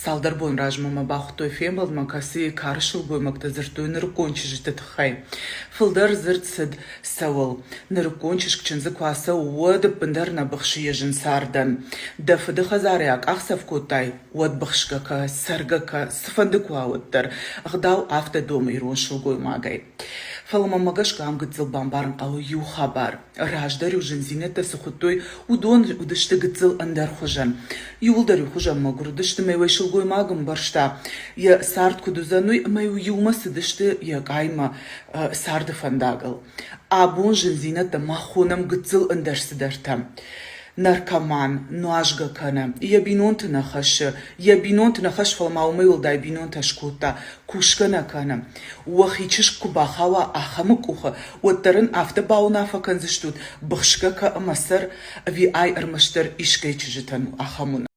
Цалдӕр бон размӕ мӕ бахуыдтой фембӕлдмӕ, кӕцыйы кары сылгоймӕгтӕ дзырдтой нырыккон чызджыты тыххӕй. Фылдӕр дзырд цыд цӕуыл. Нырыккон чызг чындзы куы ацӕуы, уӕд ӕппындӕр нӕ быхсы йӕ зын цардӕн. Дӕ фыды хӕдзарӕй акъахдзӕф кодтай, уӕд быхсгӕ кӕ, цӕргӕ кӕ, цыфӕнды куы уа, уӕддӕр. Ӕгъдау афтӕ домы ирон сылгоймагӕй. Фӕлӕ мӕмӕ гӕсгӕ ам гыццыл бамбарын хъӕуы иу хабар. Раздӕр-иу зындзинӕдтӕ цы хуыдтой, уыдон уыдысты гыццыл ӕндӕрхуызӕн. Иууылдӕр иухуызӕн мӕгуыр уыдысты ӕмӕ-иу ӕй сылгоймаг ӕмбӕрста, йӕ цард куыд уыдзӕн, уый, ӕмӕ-иу иумӕ цыдысты йӕ къаймӕ царды фӕндагыл. Абон зындзинӕдтӕ мах хонӕм гыццыл ӕндӕр цыдӕртӕ. Наркоман, нуазгӕ кӕны, йӕ бинонты нӕ хӕссы, йӕ бинонты нӕ хӕссы, фӕлӕ ма уымӕй уӕлдай бинонтӕ скодта, кусгӕ нӕ кӕны. Уӕхи чызг куы бахауа ахӕмы къухы, уӕддӕр ын афтӕ бауынаффӕ кӕндзыстут, быхсгӕ кӕ ӕмӕ цӕр, ӕви ай ӕрмӕстдӕр искӕй чызджытӕн у ахӕм уынаффӕ.